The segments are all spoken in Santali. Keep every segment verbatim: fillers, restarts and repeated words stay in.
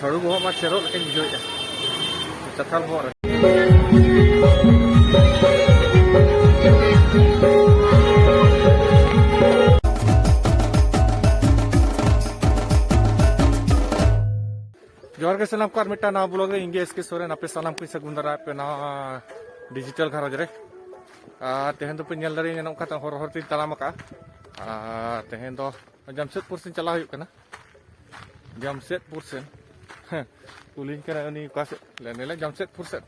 ᱦᱟᱹᱲᱩ ᱵᱚᱦᱚᱜ ᱢᱟ ᱪᱮᱨᱚᱜ ᱞᱮᱠᱟᱧ ᱵᱩᱡᱷᱟᱹᱣᱮᱫᱼᱟ᱾ ᱪᱟᱛᱷᱟᱞ ᱵᱚᱦᱚᱜ ᱨᱮ᱾ ᱡᱚᱦᱟᱨ ᱜᱮ ᱥᱟᱱᱟᱢ ᱠᱚ, ᱟᱨ ᱢᱤᱫᱴᱟᱝ ᱱᱟᱣᱟ ᱵᱞᱚᱜ ᱨᱮ ᱤᱧ ᱜᱮ ᱮᱥ ᱠᱮ ᱥᱚᱨᱮᱱ, ᱟᱯᱮ ᱥᱟᱱᱟᱢ ᱠᱚᱧ ᱥᱟᱹᱜᱩᱱ ᱫᱟᱨᱟᱢ ᱯᱮ ᱱᱟᱣᱟ ᱰᱤᱡᱤᱴᱟᱞ ᱜᱷᱟᱨᱚᱸᱡᱽ ᱨᱮ᱾ ᱟᱨ ᱛᱮᱦᱮᱧ ᱫᱚᱯᱮ ᱧᱮᱞ ᱫᱟᱲᱮᱭᱟᱹᱧᱟ, ᱱᱚᱝᱠᱟ ᱛᱮ ᱦᱚᱨ ᱦᱚᱨ ᱛᱤᱧ ᱛᱟᱲᱟᱢ ᱟᱠᱟᱜᱼᱟ᱾ ᱟᱨ ᱛᱮᱦᱮᱧ ᱫᱚ ᱡᱟᱢᱥᱮᱫᱽᱯᱩᱨ ᱥᱮᱫ ᱪᱟᱞᱟᱣ ᱦᱩᱭᱩᱜ ᱠᱟᱱᱟ᱾ ᱡᱟᱢᱥᱮᱫᱽᱯᱩᱨ ᱥᱮᱱ᱾ ᱦᱮᱸ, ᱠᱩᱞᱤᱧ ᱠᱟᱱᱟ ᱩᱱᱤ ᱚᱠᱟ ᱥᱮᱫ᱾ ᱞᱟᱹᱭ ᱫᱟᱞᱮ ᱡᱟᱢᱥᱮᱫᱽᱯᱩᱨ ᱥᱮᱫ᱾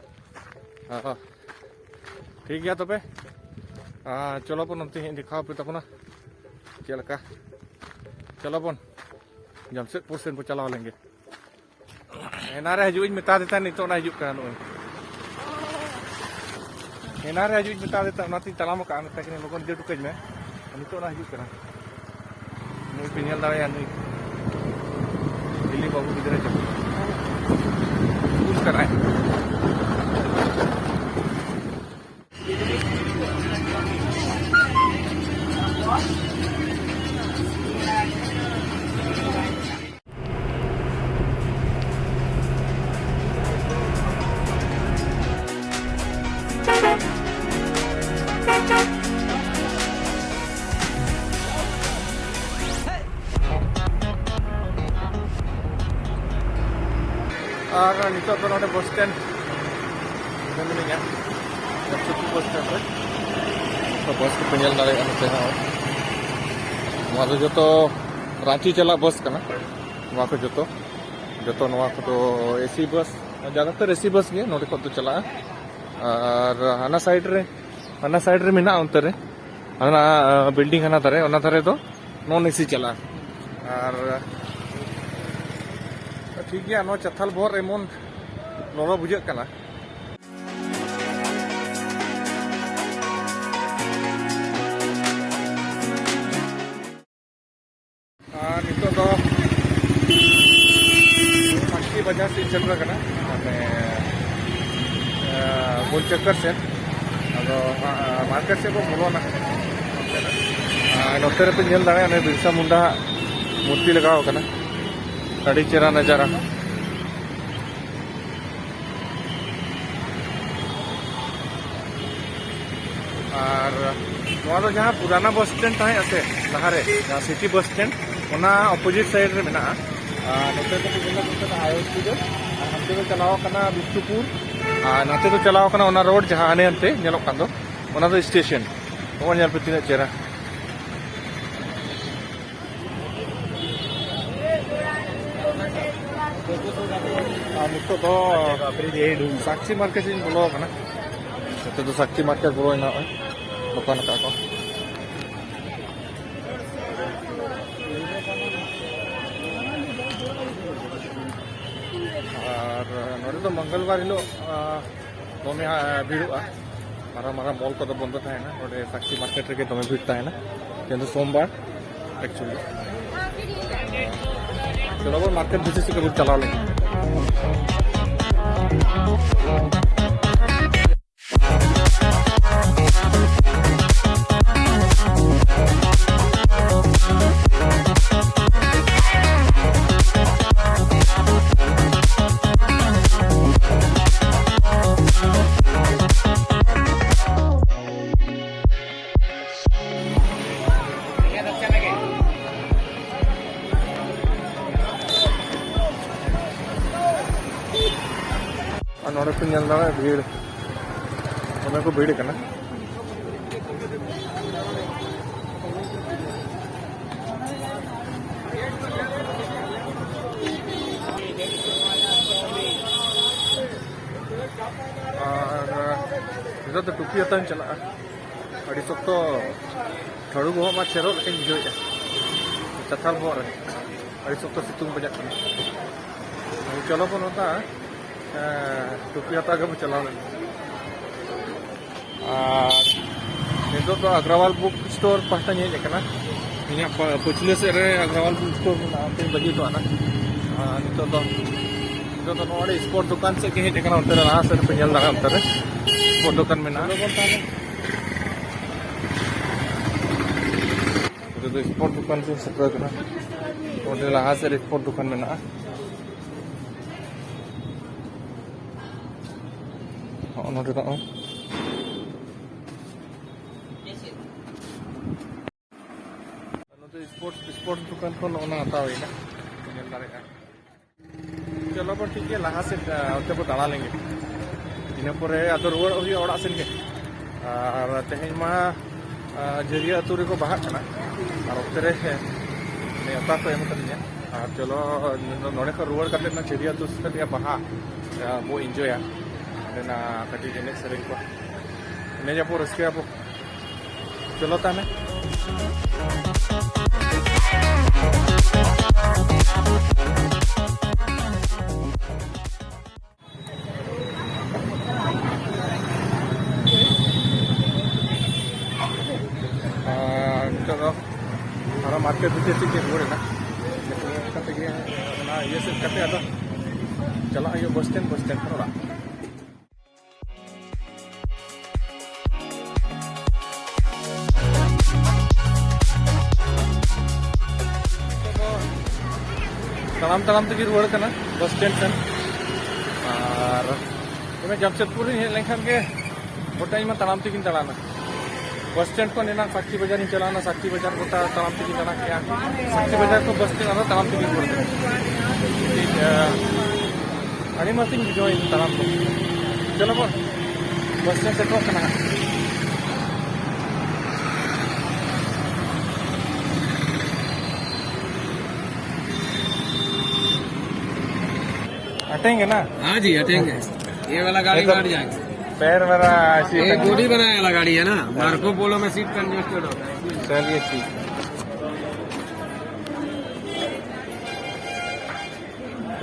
ᱦᱚᱸ᱾ ᱴᱷᱤᱠ ᱜᱮᱭᱟ ᱛᱚᱵᱮ᱾ ᱟᱨ ᱪᱚᱞᱚ ᱵᱚᱱ ᱚᱱᱛᱮ ᱦᱟᱸᱜ ᱤᱧ ᱫᱮᱠᱷᱟᱣ ᱟᱯᱮ ᱛᱟᱵᱚᱱᱟ ᱪᱮᱫ ᱞᱮᱠᱟ᱾ ᱪᱚᱞᱚ ᱵᱚᱱ ᱡᱟᱢᱥᱮᱫᱽᱯᱩᱨ ᱥᱮᱱ ᱵᱚᱱ ᱪᱟᱞᱟᱣ ᱞᱮᱱ ᱜᱮ᱾ ᱮᱱᱟ ᱨᱮ ᱦᱤᱡᱩᱜ ᱤᱧ ᱢᱮᱛᱟ ᱫᱮ ᱛᱟᱦᱮᱸᱫ, ᱱᱤᱛᱚᱜ ᱱᱟ ᱦᱤᱡᱩᱜ ᱠᱟᱱᱟ ᱱᱚᱜᱼᱚᱭ᱾ ᱮᱱᱟ ᱨᱮ ᱦᱤᱡᱩᱜ ᱤᱧ ᱢᱮᱛᱟ ᱫᱮ ᱛᱟᱦᱮᱸᱫ, ᱚᱱᱟᱛᱤᱧ ᱛᱟᱲᱟᱢ ᱟᱠᱟᱫᱼᱟ, ᱢᱮᱛᱟᱭ ᱠᱟᱹᱱᱟᱹᱧ ᱞᱚᱜᱚᱱ ᱤᱫᱤ ᱦᱚᱴᱚ ᱠᱟᱹᱧ ᱢᱮ᱾ ᱱᱤᱛᱚᱜ ᱱᱟ ᱦᱤᱡᱩᱜ ᱠᱟᱱᱟ᱾ ᱱᱩᱭ ᱯᱮ ᱧᱮᱞ ᱫᱟᱲᱮᱭᱟᱜᱼᱟ, ᱱᱩᱭ ᱵᱤᱞᱤ ᱵᱟᱹᱵᱩ ᱜᱤᱫᱽᱨᱟᱹ ᱪᱚ᱾ ᱥᱠᱩᱞ ᱪᱟᱞᱟᱜᱼᱟᱭ᱾ ᱟᱨ ᱱᱤᱛᱚᱜ ᱫᱚ ᱱᱚᱰᱮ ᱵᱟᱥ ᱥᱴᱮᱱᱰ ᱨᱮ ᱢᱤᱱᱟᱹᱧᱟ, ᱡᱟᱢᱥᱮᱫᱽᱯᱩᱨ ᱵᱟᱥ ᱥᱴᱮᱱᱰ ᱨᱮ᱾ ᱛᱚ, ᱵᱟᱥ ᱠᱚᱯᱮ ᱧᱮᱞ ᱫᱟᱲᱮᱭᱟᱜᱼᱟ ᱱᱚᱛᱮ ᱦᱚᱸ᱾ ᱱᱚᱣᱟ ᱫᱚ ᱡᱚᱛᱚ ᱨᱟᱸᱪᱤ ᱪᱟᱞᱟᱜ ᱵᱟᱥ ᱠᱟᱱᱟ᱾ ᱱᱚᱣᱟ ᱠᱚ ᱡᱚᱛᱚ, ᱡᱚᱛᱚ ᱱᱚᱣᱟ ᱠᱚᱫᱚ ᱮᱥᱤ ᱵᱟᱥ, ᱡᱟᱫᱟᱛᱚᱨ ᱮᱥᱤ ᱵᱟᱥ ᱜᱮ ᱱᱚᱰᱮ ᱠᱷᱚᱱ ᱫᱚ ᱪᱟᱞᱟᱜᱼᱟ᱾ ᱟᱨ ᱦᱟᱱᱟ ᱥᱟᱭᱤᱰ ᱨᱮ, ᱦᱟᱱᱟ ᱥᱟᱭᱤᱰ ᱨᱮ ᱢᱮᱱᱟᱜᱼᱟ, ᱚᱱᱛᱮ ᱨᱮ ᱦᱟᱱᱟ, ᱟ, ᱵᱤᱞᱰᱤᱝ ᱦᱟᱱᱟ ᱫᱷᱟᱨᱮ, ᱚᱱᱟ ᱫᱷᱟᱨᱮ ᱫᱚ ᱱᱚᱱ ᱮᱥᱤ ᱪᱟᱞᱟᱜᱼᱟ᱾ ᱟᱨ ᱴᱷᱤᱠ ᱜᱮᱭᱟ, ᱱᱚᱣᱟ ᱪᱟᱛᱷᱟᱞ ᱵᱚᱦᱚᱜ ᱨᱮ ᱮᱢᱚᱱ ᱞᱚᱞᱚ ᱵᱩᱡᱷᱟᱹᱜ ᱠᱟᱱᱟ᱾ ᱟᱨ ᱱᱤᱛᱚᱜ ᱫᱚ ᱯᱟᱹᱧᱪᱤ ᱵᱟᱡᱟᱨ ᱥᱮᱫ ᱥᱮᱴᱮᱨ ᱟᱠᱟᱱᱟ, ᱢᱟᱱᱮ, ᱟ, ᱜᱳᱞ ᱪᱚᱠᱠᱚᱨ ᱥᱮᱫ᱾ ᱟᱫᱚ ᱦᱟᱸᱜ ᱢᱟᱨᱠᱮᱴ ᱥᱮᱫ ᱵᱚᱱ ᱵᱚᱞᱚᱱᱟ᱾ ᱟᱨ ᱱᱚᱛᱮ ᱨᱮᱯᱮ ᱧᱮᱞ ᱫᱟᱲᱮᱭᱟᱜᱼᱟ, ᱚᱱᱮ ᱵᱤᱨᱥᱟ ᱢᱩᱱᱰᱟ ᱦᱟᱸᱜ ᱢᱩᱨᱛᱤ ᱞᱟᱜᱟᱣ ᱟᱠᱟᱱᱟ᱾ ᱟᱹᱰᱤ ᱪᱮᱦᱨᱟ ᱱᱟᱡᱟᱨᱟ᱾ ᱱᱚᱣᱟ ᱫᱚ ᱡᱟᱦᱟᱸ ᱯᱩᱨᱟᱱᱟ ᱵᱟᱥ ᱥᱴᱮᱱᱰ ᱛᱟᱦᱮᱸ ᱟᱥᱮ ᱞᱟᱦᱟᱨᱮ, ᱡᱟᱦᱟᱸ ᱥᱤᱴᱤ ᱵᱟᱥ ᱥᱴᱮᱱᱰ, ᱚᱱᱟ ᱚᱯᱳᱡᱤᱴ ᱥᱟᱭᱤᱰ ᱨᱮ ᱢᱮᱱᱟᱜᱼᱟ᱾ ᱟᱨ ᱱᱚᱛᱮ ᱫᱚ ᱧᱮᱞᱚᱜ ᱠᱟᱱᱟ ᱦᱟᱭ ᱦᱚᱥᱯᱤᱴᱟᱞ, ᱟᱨ ᱦᱟᱱᱛᱮ ᱫᱚ ᱪᱟᱞᱟᱣ ᱠᱟᱱᱟ ᱵᱤᱥᱱᱩᱯᱩᱨ, ᱟᱨ ᱱᱟᱛᱮ ᱫᱚ ᱪᱟᱞᱟᱣ ᱠᱟᱱᱟ ᱚᱱᱟ ᱨᱳᱰ ᱡᱟᱦᱟᱸ ᱦᱟᱱᱮ ᱦᱟᱱᱛᱮ ᱧᱮᱞᱚᱜ ᱠᱟᱱ ᱫᱚ, ᱚᱱᱟ ᱫᱚ ᱥᱴᱮᱥᱚᱱ᱾ ᱱᱚᱜᱼᱚᱭ ᱧᱮᱞ ᱯᱮ ᱛᱤᱱᱟᱹᱜ ᱪᱮᱦᱨᱟ᱾ ᱟᱨ ᱱᱤᱛᱚᱜ ᱫᱚ ᱥᱟᱠᱪᱤ ᱢᱟᱨᱠᱮᱴ ᱤᱧ ᱵᱚᱞᱚ ᱟᱠᱟᱱᱟ᱾ ᱱᱤᱛᱚᱜ ᱫᱚ ᱥᱟᱠᱪᱤ ᱢᱟᱨᱠᱮᱴ ᱵᱚᱞᱚᱭᱮᱱᱟ, ᱱᱚᱜᱼᱚᱭ ᱫᱚᱠᱟᱱ ᱟᱠᱟᱫ ᱠᱚ᱾ ᱟᱨ ᱱᱚᱰᱮ ᱫᱚ ᱢᱚᱝᱜᱚᱞ ᱵᱟᱨ ᱦᱤᱞᱳᱜ, ᱟᱸ, ᱫᱚᱢᱮ, ᱟᱸ, ᱵᱷᱤᱲᱚᱜᱼᱟ᱾ ᱢᱟᱨᱟᱝ ᱢᱟᱨᱟᱝ ᱢᱚᱞ ᱠᱚᱫᱚ ᱵᱚᱱᱫᱚ ᱛᱟᱦᱮᱱᱟ᱾ ᱱᱚᱰᱮ ᱥᱟᱠᱪᱤ ᱢᱟᱨᱠᱮᱴ ᱨᱮᱜᱮ ᱫᱚᱢᱮ ᱵᱷᱤᱲ ᱛᱟᱦᱮᱱᱟ᱾ ᱛᱮᱦᱮᱧ ᱫᱚ ᱥᱳᱢᱵᱟᱨ, actually᱾ ᱪᱚᱞᱚ ᱵᱚᱱ ᱢᱟᱨᱠᱮᱴ ᱵᱷᱤᱛᱤᱨ ᱥᱮᱫ ᱜᱮᱵᱚᱱ ᱪᱟᱞᱟᱣ ᱞᱮᱱ᱾ ᱟᱨ ᱱᱚᱰᱮ ᱯᱮ ᱧᱮᱞ ᱫᱟᱲᱮᱭᱟᱜᱼᱟ ᱵᱷᱤᱲ, ᱫᱚᱢᱮ ᱠᱚ ᱵᱷᱤᱲ ᱠᱟᱱᱟ᱾ ᱟᱨ ᱱᱤᱛᱚᱜ ᱫᱚ ᱴᱩᱯᱤ ᱦᱟᱛᱟᱣ ᱤᱧ ᱪᱟᱞᱟᱜᱼᱟ᱾ ᱟᱹᱰᱤ ᱥᱚᱠᱛᱚ ᱡᱷᱟᱹᱲᱩ ᱵᱚᱦᱚᱜ ᱢᱟ ᱪᱮᱨᱚᱜ ᱞᱮᱠᱟᱧ ᱵᱩᱡᱷᱟᱹᱣᱮᱫᱼᱟ, ᱪᱟᱛᱷᱟᱞ ᱵᱚᱦᱚᱜ ᱨᱮ ᱟᱹᱰᱤ ᱥᱚᱠᱛᱚ ᱥᱤᱛᱩᱝ ᱵᱟᱡᱟᱜ ᱠᱟᱱᱟ᱾ ᱪᱚᱞᱚ ᱵᱚᱱ ᱱᱚᱝᱠᱟ, ᱮᱸ, ᱴᱩᱯᱤ ᱦᱟᱛᱟᱣ ᱜᱮᱵᱚᱱ ᱪᱟᱞᱟᱣ ᱞᱮᱱ᱾ ᱟᱨ ᱱᱤᱛᱚᱜ ᱫᱚ ᱟᱜᱽᱨᱟᱣᱟᱞ ᱵᱩᱠ ᱥᱴᱳᱨ ᱯᱟᱦᱴᱟᱧ ᱦᱮᱡ ᱟᱠᱟᱱᱟ᱾ ᱤᱧᱟᱹᱜ ᱯᱟ-, ᱯᱟᱹᱪᱷᱞᱟᱹ ᱥᱮᱫ ᱨᱮ ᱟᱜᱽᱨᱟᱣᱟᱞ ᱵᱩᱠ ᱥᱴᱳᱨ ᱢᱮᱱᱟᱜᱼᱟ, ᱚᱱᱛᱮᱧ ᱵᱟᱹᱜᱤ ᱦᱚᱴᱚ ᱟᱫᱟ᱾ ᱟᱨ ᱱᱤᱛᱚᱜ ᱫᱚ, ᱱᱤᱛᱚᱜ ᱫᱚ ᱱᱚᱣᱟ ᱥᱯᱳᱨᱴ ᱫᱚᱠᱟᱱ ᱥᱮᱫ ᱜᱮ ᱦᱮᱡ ᱟᱠᱟᱱᱟ, ᱚᱱᱛᱮ ᱨᱮ ᱞᱟᱦᱟ ᱥᱮᱫ ᱨᱮᱯᱮ ᱧᱮᱞ ᱫᱟᱲᱮᱭᱟᱜᱼᱟ, ᱚᱱᱛᱮ ᱨᱮ ᱥᱯᱳᱨᱴ ᱫᱚᱠᱟᱱ ᱢᱮᱱᱟᱜᱼᱟ᱾ ᱱᱤᱛᱚᱜ ᱫᱚ ᱥᱯᱳᱨᱴ ᱫᱚᱠᱟᱱ ᱥᱮᱫ ᱥᱮᱴᱮᱨ ᱟᱠᱟᱱᱟ, ᱚᱸᱰᱮ ᱞᱟᱦᱟ ᱥᱮᱫ ᱨᱮ ᱥᱯᱳᱨᱴ ᱫᱚᱠᱟᱱ ᱢᱮᱱᱟᱜᱼᱟ᱾ ᱦᱚᱸᱜᱼᱚ ᱱᱚᱰᱮ ᱱᱚᱜᱼᱚᱭ᱾ ᱯᱚᱨ ᱫᱚᱠᱟᱱ ᱠᱷᱚᱱ ᱱᱚᱜᱼᱚ ᱱᱟ ᱦᱟᱛᱟᱣ ᱦᱩᱭᱱᱟ, ᱧᱮᱞ ᱫᱟᱲᱮᱭᱟᱜᱼᱟ᱾ ᱪᱚᱞᱚ ᱵᱚ, ᱴᱷᱤᱠ ᱜᱮᱭᱟ, ᱞᱟᱦᱟ ᱥᱮᱫ, ᱟ, ᱚᱱᱛᱮ ᱵᱚ ᱫᱟᱬᱟ ᱞᱮᱱᱜᱮ᱾ ᱤᱱᱟᱹ ᱯᱚᱨᱮ ᱟᱫᱚ ᱨᱩᱣᱟᱹᱲᱚᱜ ᱦᱩᱭᱩᱜᱼᱟ ᱚᱲᱟᱜ ᱥᱮᱱ ᱜᱮ᱾ ᱟᱨ ᱛᱮᱦᱮᱧ ᱢᱟ, ᱟ, ᱡᱟᱹᱨᱤᱭᱟᱹ ᱟᱹᱛᱩ ᱨᱮᱠᱚ ᱵᱟᱦᱟᱜ ᱠᱟᱱᱟ, ᱟᱨ ᱚᱱᱛᱮ ᱨᱮ ᱱᱮᱣᱛᱟ ᱠᱚ ᱮᱢ ᱠᱟᱫᱤᱧᱟ᱾ ᱟᱨ ᱪᱚᱞᱚ, ᱱᱚᱰᱮ ᱠᱷᱚᱱ ᱨᱩᱣᱟᱹᱲ ᱠᱟᱛᱮ ᱚᱱᱟ ᱡᱟᱹᱨᱤᱭᱟᱹ ᱟᱹᱛᱩ ᱥᱮᱫ ᱭᱟ ᱵᱟᱦᱟ, ᱟ, ᱵᱚ ᱤᱱᱡᱚᱭᱟ᱾ ᱚᱸᱰᱮᱱᱟᱜ ᱠᱟᱹᱴᱤᱡ ᱮᱱᱮᱡ ᱥᱮᱨᱮᱧ ᱠᱚ, ᱮᱱᱮᱡ ᱟᱵᱚ, ᱨᱟᱹᱥᱠᱟᱹᱭᱟᱵᱚ᱾ ᱪᱚᱞᱚ ᱛᱟᱦᱞᱮ᱾ ᱟᱨ ᱱᱤᱛᱚᱜ ᱫᱚ ᱟᱨᱚ ᱢᱟᱨᱠᱮᱴ ᱵᱷᱤᱛᱤᱨ ᱥᱮᱫ ᱜᱮ ᱨᱩᱣᱟᱹᱲ ᱮᱱᱟ᱾ ᱠᱟᱛᱮ ᱜᱮ ᱚᱱᱟ ᱤᱭᱟᱹ ᱥᱮᱫ ᱠᱟᱛᱮ ᱟᱫᱚ ᱪᱟᱞᱟᱜ ᱦᱩᱭᱩᱜᱼᱟ ᱵᱟᱥ ᱥᱴᱮᱱᱰ, ᱵᱟᱥ ᱥᱴᱮᱱᱰ ᱠᱷᱚᱱ ᱚᱲᱟᱜ᱾ ᱛᱟᱲᱟᱢ ᱛᱟᱲᱟᱢ ᱛᱮᱜᱮ ᱨᱩᱣᱟᱹᱲ ᱠᱟᱱᱟ ᱵᱟᱥ ᱥᱴᱮᱱᱰ ᱥᱮᱱ᱾ ᱟᱨ ᱚᱱᱟ ᱡᱟᱢᱥᱮᱫᱽᱯᱩᱨ ᱤᱧ ᱦᱮᱡ ᱞᱮᱱᱠᱷᱟᱱ ᱜᱮ ᱜᱚᱴᱟ ᱤᱧ ᱢᱟ ᱛᱟᱲᱟᱢ ᱛᱮᱜᱤᱧ ᱫᱟᱬᱟᱱᱟ᱾ ᱵᱟᱥ ᱥᱴᱮᱱᱰ ᱠᱷᱚᱱ ᱮᱱᱟᱝ ᱥᱟᱠᱪᱤ ᱵᱟᱡᱟᱨ ᱤᱧ ᱪᱟᱞᱟᱣᱱᱟ, ᱥᱟᱠᱪᱤ ᱵᱟᱡᱟᱨ ᱜᱚᱴᱟ ᱛᱟᱲᱟᱢ ᱛᱮᱜᱤᱧ ᱫᱟᱬᱟ ᱠᱮᱜᱼᱟ᱾ ᱥᱟᱠᱪᱤ ᱵᱟᱡᱟᱨ ᱠᱷᱚᱱ ᱵᱟᱥ ᱥᱴᱮᱱᱰ ᱟᱨᱦᱚᱸ ᱛᱟᱲᱟᱢ ᱛᱮᱜᱤᱧ ᱨᱩᱣᱟᱹᱲ ᱠᱟᱱᱟ᱾ ᱢᱤᱫᱴᱤᱡ, ᱟᱸ, ᱟᱹᱰᱤ ᱢᱚᱡᱽ ᱤᱧ ᱵᱩᱡᱷᱟᱹᱣᱟ ᱤᱧ ᱛᱟᱲᱟᱢ ᱫᱚ᱾ ᱪᱚᱞᱚ ᱵᱚᱱ, ᱵᱟᱥ ᱥᱴᱮᱱᱰ ᱥᱮᱴᱮᱨᱚᱜ ᱠᱟᱱᱟ ᱦᱟᱸᱜ᱾ हटेंगे ना? हाँ जी, हटेंगे। ये वाला गाड़ी तो बैठ जाएंगे। पैर मेरा ऐसी ये बॉडी बनाने वाला गाड़ी है ना, मार्को पोलो में सीट कंजेस्टेड होता है। चलिए, ठीक है।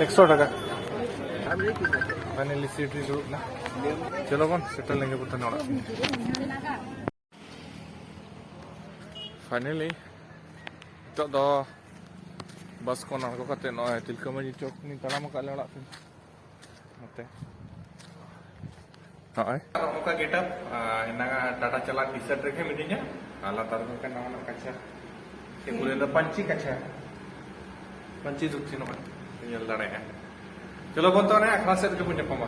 एक सौ टका। फाइनली सीट ᱨᱮ ᱫᱩᱲᱩᱵ ᱮᱱᱟ᱾ ᱪᱚᱞᱚ ᱵᱚᱱ ᱥᱮᱴᱮᱨ ᱞᱮᱱ ᱜᱮ ᱵᱚᱛᱚᱨ ᱚᱲᱟᱜ᱾ ᱯᱷᱟᱭᱱᱟᱞᱤ ᱱᱤᱛᱚᱜ ᱫᱚ ᱵᱟᱥ ᱠᱷᱚᱱ ᱟᱬᱜᱚ ᱠᱟᱛᱮ ᱱᱚᱜᱼᱚᱭ ᱛᱤᱞᱠᱟᱹ ᱢᱟᱹᱡᱷᱤ ᱪᱚᱠ ᱞᱤᱧ ᱛᱟᱲᱟᱢ ᱟᱠᱟᱫ ᱞᱮ ᱚᱲᱟᱜ ᱥᱮᱱ᱾ ᱱᱚᱛᱮ ᱱᱚᱜᱼᱚᱭ ᱱᱚᱝᱠᱟ ᱜᱮᱴᱟᱯ᱾ ᱮᱱᱟᱝ ᱴᱟᱴᱟ ᱪᱟᱞᱟᱜ ᱰᱤᱥᱟᱨᱴ ᱨᱮᱜᱮ ᱢᱤᱱᱟᱹᱧᱟ᱾ ᱟᱨ ᱞᱟᱛᱟᱨ ᱨᱮ ᱱᱚᱝᱠᱟ ᱱᱟᱣᱟᱱᱟᱜ ᱠᱟᱪᱷᱟ, ᱪᱮᱫ ᱠᱚ ᱞᱟᱹᱭᱫᱟ, ᱯᱟᱹᱧᱪᱤ ᱠᱟᱪᱷᱟ, ᱯᱟᱹᱧᱪᱤ ᱫᱷᱩᱛᱤ ᱱᱚᱜᱼᱚᱭ ᱧᱮᱞ ᱫᱟᱲᱮᱭᱟᱜᱼᱟ᱾ ᱪᱚᱞᱚ ᱵᱚᱱ ᱛᱚ ᱚᱱᱮ ᱟᱠᱷᱲᱟ ᱥᱮᱫ ᱨᱮᱜᱮ ᱵᱚᱱ ᱧᱟᱯᱟᱢᱟ᱾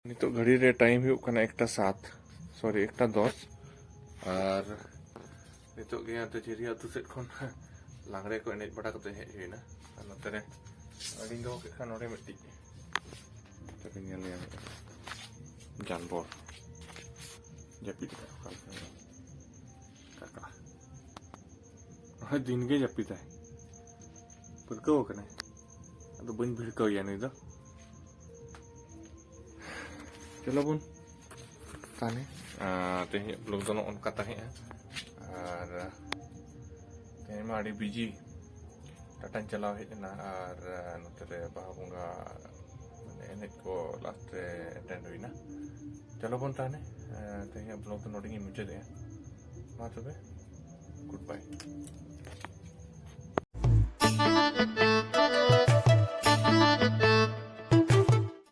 ᱱᱤᱛᱚᱜ ᱜᱷᱟᱹᱲᱤ ᱨᱮ ᱴᱟᱭᱤᱢ ᱦᱩᱭᱩᱜ ᱠᱟᱱᱟ ᱮᱠᱴᱟ ᱥᱟᱛ, ᱥᱚᱨᱤ, ᱮᱠᱴᱟ ᱫᱚᱥ᱾ ᱟᱨ ᱱᱤᱛᱚᱜ ᱜᱮ ᱦᱟᱱᱛᱮ ᱡᱷᱤᱨᱤ ᱟᱹᱛᱩ ᱥᱮᱫ ᱠᱷᱚᱱ ᱞᱟᱜᱽᱲᱮ ᱠᱚ ᱮᱱᱮᱡ ᱵᱟᱲᱟ ᱠᱟᱛᱮ ᱦᱮᱡ ᱦᱩᱭᱱᱟ᱾ ᱟᱨ ᱱᱚᱛᱮ ᱨᱮ ᱟᱹᱰᱤᱧ ᱫᱚᱦᱚ ᱠᱮᱫ ᱠᱷᱟᱱ ᱱᱚᱰᱮ ᱢᱤᱫᱴᱤᱡ ᱱᱚᱛᱮ ᱨᱮ ᱧᱮᱞ ᱧᱟᱢᱮᱫᱼᱟ ᱡᱟᱱᱵᱚᱨ ᱡᱟᱹᱯᱤᱫ ᱠᱟᱜ ᱚᱠᱟ ᱞᱮᱠᱟ ᱠᱟᱠᱲᱟ᱾ ᱦᱳᱭ, ᱫᱤᱱ ᱜᱮ ᱡᱟᱹᱯᱤᱫᱟᱭ, ᱯᱟᱹᱨᱠᱟᱹᱣ ᱟᱠᱟᱱᱟᱭ᱾ ᱟᱫᱚ ᱵᱟᱹᱧ ᱵᱷᱤᱲᱠᱟᱹᱣᱮᱭᱟ ᱱᱩᱭ ᱫᱚ᱾ ᱪᱚᱞᱚ ᱵᱚᱱ ᱛᱟᱦᱞᱮ, ᱟᱨ ᱛᱮᱦᱮᱧᱟᱜ ᱵᱞᱚᱜ ᱫᱚ ᱱᱚᱜᱼᱚ ᱱᱚᱝᱠᱟ ᱛᱟᱦᱮᱸᱜᱼᱟ᱾ ᱟᱨ ᱛᱮᱦᱮᱧ ᱢᱟ ᱟᱹᱰᱤ ᱵᱤᱡᱤ, ᱴᱟᱴᱟᱧ ᱪᱟᱞᱟᱣ ᱦᱮᱡ ᱮᱱᱟ᱾ ᱟᱨ ᱱᱚᱛᱮ ᱨᱮ ᱵᱟᱦᱟ ᱵᱚᱸᱜᱟ ᱢᱟᱱᱮ ᱮᱱᱮᱡ ᱠᱚ ᱞᱟᱥᱴ ᱨᱮ ᱮᱴᱮᱱᱰ ᱦᱩᱭᱱᱟ᱾ ᱪᱚᱞᱚ ᱵᱚᱱ ᱛᱟᱦᱞᱮ, ᱛᱮᱦᱮᱧᱟᱜ ᱵᱞᱚᱜ ᱫᱚ ᱱᱚᱰᱮ ᱜᱤᱧ ᱢᱩᱪᱟᱹᱫᱮᱜᱼᱟ᱾ ᱢᱟ ᱛᱚᱵᱮ, ᱜᱩᱰ ᱵᱟᱭ᱾